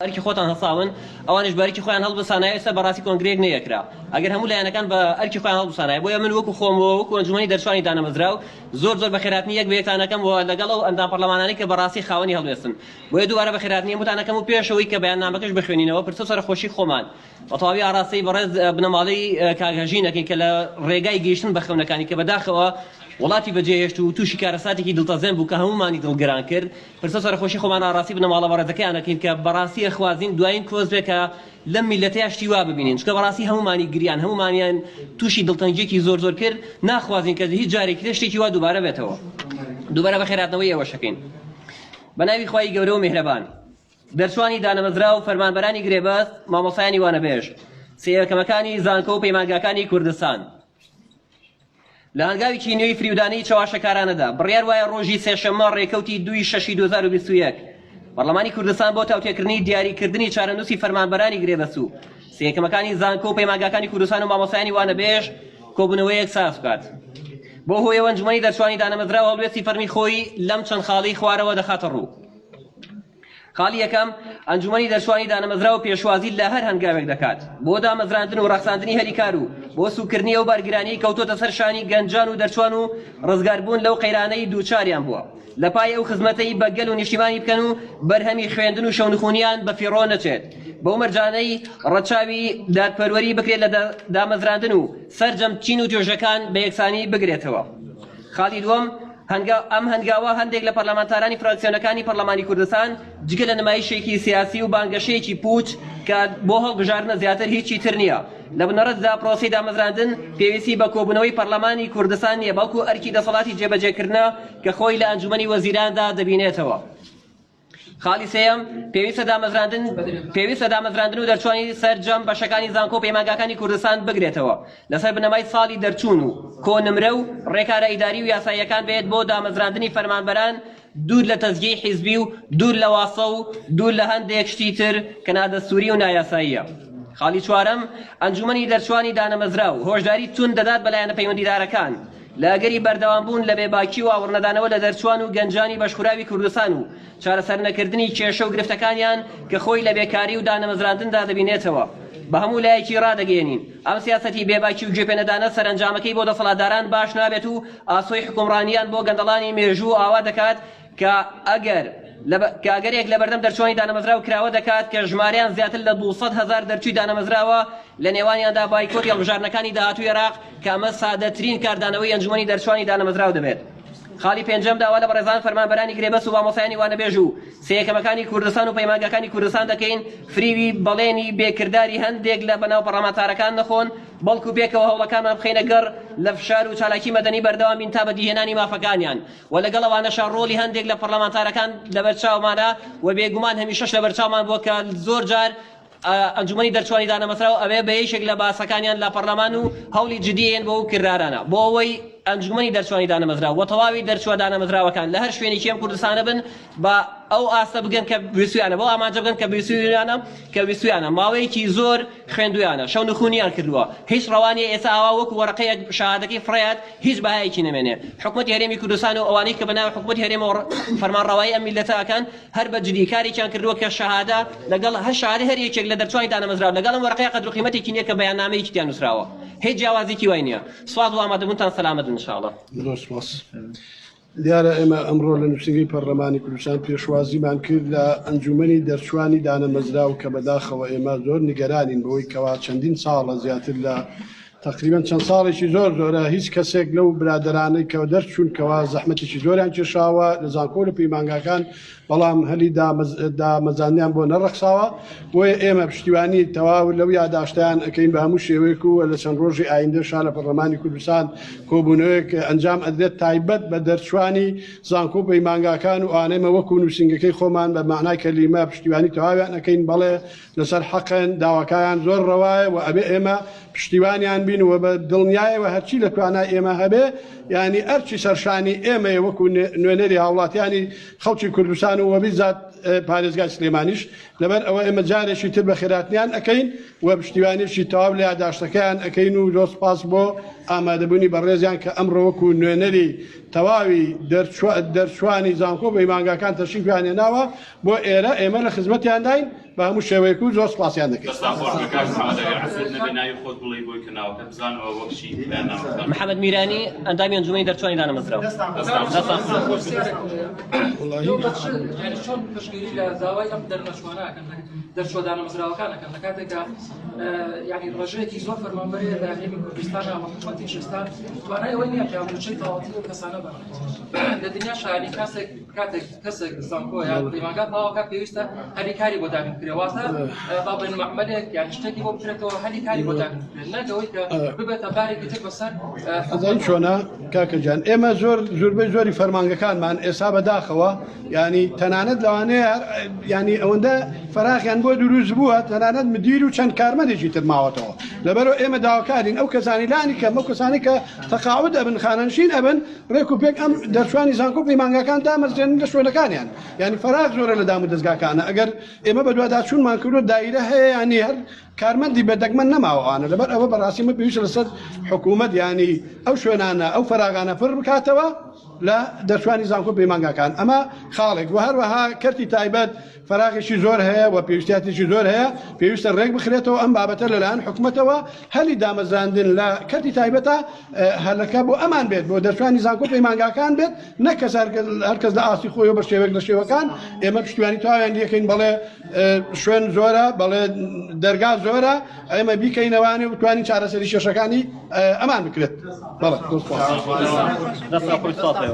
ئەرکی خۆتان هەڵساون ئەوانیش بە ئەرکی خۆیان هەڵبسانایە ئێستا بەڕاستی کۆنگرەیەک نەیەکرا ئەگەر هەموو لایەنەکان بە ئەرکی خۆیان هەڵبسانایە بۆیە من وەکو خۆم و وەکو ئەنجومەنی دەرچوانی دانەمەزراو زۆر زۆر بەخێرهاتنی یەک بە یەکتان ئەکەم و لەگەڵ ئەو ئەندام پەڕلەمانانەی کە بەڕاستی خاوەنی هەڵوێستن بۆیە دووبارە بەخێرهاتنی هەمووتان ئەکەم و پێش ئەوەی کە بەیاننامەکەش بخوێنینەوە پرسە و سەرەخۆشی خۆمان بە تەواوی ئاراستەی بەڕێز بنەماڵەی کاک هەژین ئەکەین کە لە ڕێگای گەیشتن بە خەونەکانی کە بەداخەوە وڵاتی بەجێهێشت و تووشی کارەساتێکی دڵتەزێن بوو کە هەموومانی دڵگران کرد پرسە و سەرەخۆشی خۆمان ئاڕاستی بنەماڵە بەڕێزەکەیان ئەکەین کە بەڕاستی ئەخوازین دوایین کۆس بێ کە لەم میللەتەیا شتی وا ببینین چونکە بەڕاستی هەموومانی گریان هەموومانیان تووشی دڵتەنگیەکی زۆر زۆر کرد ناخوازین کە هیچ جارێکی تر شتێکی وا دووبارە بێتەوە دووبارە بەخێرهاتنەوەی ئێوەش ئەکەین بە ناوی خوای گەورە و میهرەبان. دەرچوانی دانەمەزراو، فەرمانبەرانی گرێبەست، مامۆستایانی وانەبێژ، سێیەکەمەکانی زانکۆ و پەیمانگاکانی کوردستان. لە هەنگاوێکی نوێی فریودانەی چەواشەکارانەدا، بڕیار وایە ڕۆژی سێشەممە ڕێکەوتی دووی شەشی 2021، پەرلەمانی کوردستان بۆ تاوتوێکردنی دیاریکردنی چارەنووسی فەرمانبەرانی گرێبەست و سێیەکەمەکانی زانکۆ و پەیمانگاکانی کوردستان و مامۆستایانی وانەبێژ کۆبوونەوەیەک ساز بکات. بەو هۆیەوە ئەنجومەنی دەرچوانی دانەمەزراو هەڵوێستی فەرمی خۆی لەم چەند خاڵەی خوارەوە دەخاتە ڕوو. خاڵی یەکەم، ئەنجومەنی دەرچوانی دانەمەزراو پێشوازی لە هەر هەنگاوێک دەکات بۆ دامەزراندن و ڕەخساندنی هەلی کار و بۆ سووککردنی ئەو بارگرانیەی کەوتۆتە سەر شانی گەنجان و دەرچوان و ڕزگاربوون لەو قەیرانەی دووچاریان بووە لە پای ئەو خزمەتەی بە گەل و نیشتیمانی بکەن و بەرهەمی خوێندن و شەونخونیان بە فیڕۆ نەچێت بەو مەرجانەی ڕەچاوی دادپەروەری بکرێت لە دامەزراندن و سەرجەم چین و توێژەکان بە یەکسانی بگرێتەوە. خاڵی دووەم، هەنگاو، ئەم هەنگاوە هەندێک لە پەرلەمانتارانی فراکسیۆنەکانی پەرلەمانی کوردستان جگە لە نمایشێکی سیاسی و بانگەشەیەکی پووچ کە بۆ هەڵبژاردنە زیاتر هیچی تر نییە. لە بنەڕەتدا پرۆسەی دامەزراندن پێویستی بە کۆبوونەوەی پەرلەمانی کوردستان نییە بەڵکو ئەرکی دەسەڵاتی جێبەجێکردنە کە خۆی لە ئەنجومەنی وەزیراندا دەبینێتەوە. خاڵی سێیەم، پێویستە دامەزراندن پێویستە دامەزراندن و دەرچوانی سەرجەم بەشەکانی زانکۆ و پەیمانگاکانی کوردستان بگرێتەوە لەسەر بنەمای ساڵی دەرچوون و کۆنمرە و ڕێکارە ئیداری و یاساییەکان بێت بۆ دامەزراندنی فەرمانبەران دوور لە تەزگیەی حیزبی و دوور لە واسطە و دوور لە هەندێک شتی تر کە نادەستوری و نایاساییە. خاڵی چوارەم، ئەنجومەنی دەرچوانی دانەمەزراو هۆشداری توند دەدات بە لایەنە پەیوەندیدارەکان لە ئەگەری بەردەوامبوون لە بێباکی و ئاوڕنەدانەوە لە دەرچوان و گەنجانی بەشخوراوی کوردستان و چارەسەرنەکردنی کێشە و گرفتەکانیان کە خۆی لە بێکاری و دانەمەزراندندا دەبینێتەوە بە هەموو لایەکی ڕادەگەیەنین ئەم سیاسەتی بێباکی و گوێپێنەدانە سەرەنجامەکەی بۆ دەسەڵاتداران باش نابێت و ئاسۆی حوکمڕانیان بۆ گەندەڵانی مێژوو ئاوا دەکات کە ئەگەر کە ئەگەرێک لەبەردەم دەرچوانی دانەمەزراو کراوە دەکات کە ژمارەیان زیاتر لە 200 هەزار دەرچووی دانەمەزراوە لە نێوانیاندا بایکۆتی هەڵبژاردنەکانی داهاتووی عێراق کە ئەمە سادەترین کاردانەوەی ئەنجومەنی دەرچوانی دانەمەزراو دەبێت. خاڵی پێنجەم داوا لە بەڕێزان فەرمانبەرانی گرێبەست و مامۆستایانی وانەبێژ و سێیەکەمەکانی کوردستان و پەیمانگاکانی کوردستان دەکەین فریوی بەڵێنی بێکرداری هەندێک لە بەناو پەڕلەمانتارەکان نەخۆن بەڵکو پێکەوە هەوڵەکانمان بخەینە گەڕ لە فشار و چالاکی مەدەنی بەردەوام بین تا بەدیهێنانی مافەکانیان و لەگەڵ ئەوانەشا ڕۆڵی هەندێک لە پەڕلەمانتارەکان لەبەرچاومانە و بێگومان هەمیشەش لەبەرچاومان بووە کە زۆر جار ئەنجومەنی دەرچوانی دانەمەزراو ئەوێ بە یەکێک لە باسەکانیان لە پەڕلەمان و هەوڵی جدییان بۆ ئەو کردارانە بۆ ئەوەی ئەنجومەنی دەرچوانی دانەمەزراو و تەواوی دەرچووە دانەمەزراوەکان لە هەر شوێنێکی ئەم کوردستانە بن بە ئەو ئاستە بگەن کە ویستویانە بەو ئامانجە بگەن کە ویستویانە کە ویستویانە ماوەیەکی زۆر خوێندویانە شەونخونیان کردووە هیچ ڕەوا نییە ئێستا ئاوا وەکو وەرەقەیەک شەهادەکەی فڕێیات هیچ بەهایەکی نەمێنێ حکومەتی هەرێمی کوردستان و ئەوانەی کە بەناو حکومەتی هەرێمەوە فەرمانڕەوایی ئەم میللەتە ئەکەن هەر بە جدی کارێکیان کردووە کە شەهادە لەگەڵ هەر شەهادەی هەر یەکێک لە دەرچوانی دانەمەزراو لەگەڵ ئەم وەرەقەیە قەدر و قیمەتێکی نییە کە بەیاننامەیەکی تیا نووسراوە هیچ جیاوازیکی وای نییە سوپاس بۆ ئامادەبوونتان سەلامەت بن ان شاء اللە. زۆر سوپاس. دیارە ئێمە ئەمڕۆ لە نووسینگەی پەرلەمانی کوردستان پێشوازیمان کرد لە ئەنجومەنی دەرچوانی دانەمەزراو کە بەداخەوە ئێمە زۆر نیگەرانین بەوەی کەوا چەندین ساڵە زیاتر لە تەقریبەن چەند ساڵێکی زۆر زۆرە هیچ کەسێک لەو برادەرانەی کە دەرچوون کەوا زەحمەتێکی زۆریان کێشاوە لە زانکۆ لە پەیمانگاکان بەڵام هەلی دامەزانیان بۆ نەڕەخساوە بۆیە ئێمە پشتیوانی تەواو لەو یاداشتیان ئەەکەین بە هەموو شێوەیەک و لە چەند ڕۆژی ئایندەشا لە پەرلەمانی کوردستان کۆبوونەوەیەک ئەنجام ئەدرێت تایبەت بە دەرچوانی زانکۆ پەیمانگاکان و ئانێمە وەکو نووسینگەکەی خۆمان بە معنای کەلیمە پشتیوانی تەواویان ئەەکەین بەڵێ لەسەر حەقن داواکایان زۆر ڕەوایە و ئەبێ ئێمە پشتیوانیان بین و بە دڵنیایەوە هەرچی لە توانای ئێمە هەبێ یانی ئەرکی سەرشانی ئێمەیە وەکو نوێنەری هاوڵاتیانی خەڵکی کوردستان و وەبیزات پارێزگای سلێمانیش لەبەر ئەوە ئێمە جارێکی تر بەخێراتنیان ئەەکەین و پشتیوانیشی تەواو لە یاداشتەکەیان ئەەکەین و زۆر سپاس بۆ ئامادەبوونی بەڕێزیان کە ئەمڕۆ وەکو نوێنەری تەواوی دەرچوانی زانکۆ پەیمانگاکان تەشریفیان هێناوە بۆ ئێرە ئێمە لە خزمەتیانداین. بە هەموو شێوەیەک و زۆر سپاسیان دەکەین. دەستان خۆش بێ کاک محمد ئەگەر عەزیەت نەبێ ناوی خۆت بڵێی بۆی کە ناوەکەت بزانەوە وەک چی بەیاننامەکەتان محمد میرانی ئەندامی ئەنجومەنی دەرچوانی دانەمەزراو. دەستان دەستان خۆش. وەڵاهی. لەو بەخش یانی چۆن پشتگیری لە داوای ئەم دەرنەچوانە ئەکەن دەرچوە دانەمەزراوەکان ئەکەن لە کاتێکا یانی ڕێژەیەکی زۆر فەرمانبەر هەیە لە هەرێمی کوردستانا و حکومەتی ئێستا توانای ئەوەی نییە کە مووچەی تەواوەتی ئەو کەسانە بەن لە دنیا شایانی کاسێک کاتێک کەسێک زانکۆ یان پەیمانگا تەواوکە پێویستە هەلی کاری بۆ دابین بکرێ واتە با بڵێن مەعمەلێک یان شتێکی بۆ بکرێتەوە هەلی کاری بۆ دابین بکرێت نەک ئەوەی کە ببێتە بارێکی تر بەسەر ئەزانی چۆنە کاکە گیان ئێمە زۆر زۆربەی زۆری فەرمانگەکانمان ئێسا بەداخەوە ینی تەنانەت لەوانەیە هەر ینی ئەوەندە فەراخیان بۆ دروست بووە تەنانەت مدیر و چەند کارمەندێکی تر ماوەتەوە لەبەرەوە ئێمە داواکارین ئەو کەسانی لانی کەم ئەو کەسانی کە تەقاعد ئەبن خانەنشین ئەبن ڕێک و پێک ئەم دەرچوانی زانکۆ پەیمانگاکان دامەزرێنن لە شوێنەکانیان یعنی فەراغ زۆرە لە دام و دەزگاکانە ئەگەر ئێمە بەدواداچوونمان کردو دایرە هەیە ینی هەر کارمەندی بە دەگمەن نەماوە ئەوانە لەبەر ئەوە بەڕاستی من پێویستە لەسەر حکوومەت ینی ئەو شوێنانە ئەو فەراغانە پڕ بکاتەوە لە دەرچوانی زانکۆ پەیمانگاکان ئەمە خاڵێک و هەروەها کەرتی تایبەت فەراغێکی زۆر هەیە و پێویستیاتێکی زۆر هەیە پێویستە ڕێک بخرێتەوە ئەم بابەتە لەلایەن حکومەتەوە هەلی دامەزراندن لە کەرتی تایبەتە هەلەکە بۆ ئەمان بێت بۆ دەرچوانی زانکۆ پەیمانگاکان بێت نەک کەس هەرکەس لە ئاستی خۆی و بە شێوەیەک لە شێوەکان ئێمە پشتیوانی تەواویان لەکەین بەڵێ شوێن زۆرە بەڵێ دەرگا زۆرە ئێمە بیکەینەوانێ و بتوانین چارەسەری کێشەکانی ئەمان بکرێت بەڵێ دڵخۆش. دەستان خۆش سپاس.